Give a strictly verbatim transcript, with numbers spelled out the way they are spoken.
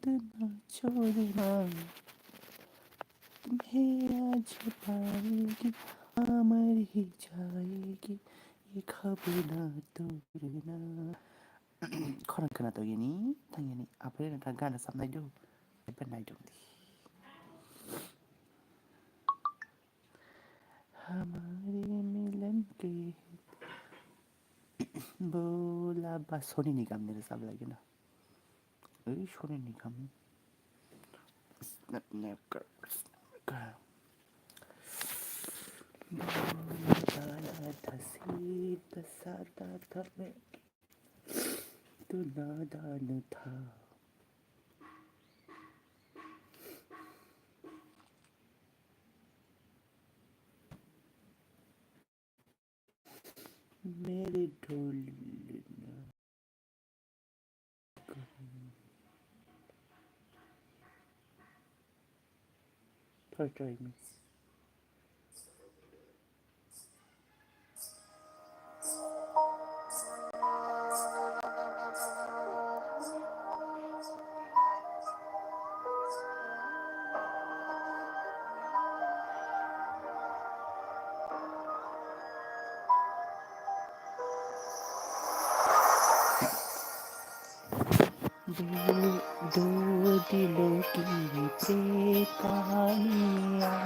छोड़ना, छोड़ना। तुम्हें आज पाएगी, अमर ही जाएगी, ये ख्वाब ना तोड़ना। Khorang khna to yani, tang yani, apre na ta gana sam nai do, apa nai do di. हमारे मिलन के बोला बा Sony Nigam ni rwchap lagi no. Ei Sony Nigam. Snap, snap, snap. Bola bala da si da sa da da me. Tu na da na tha. मेरे ढोलना। First try miss. दो, दो दिलों की प्रेम कहानियाँ।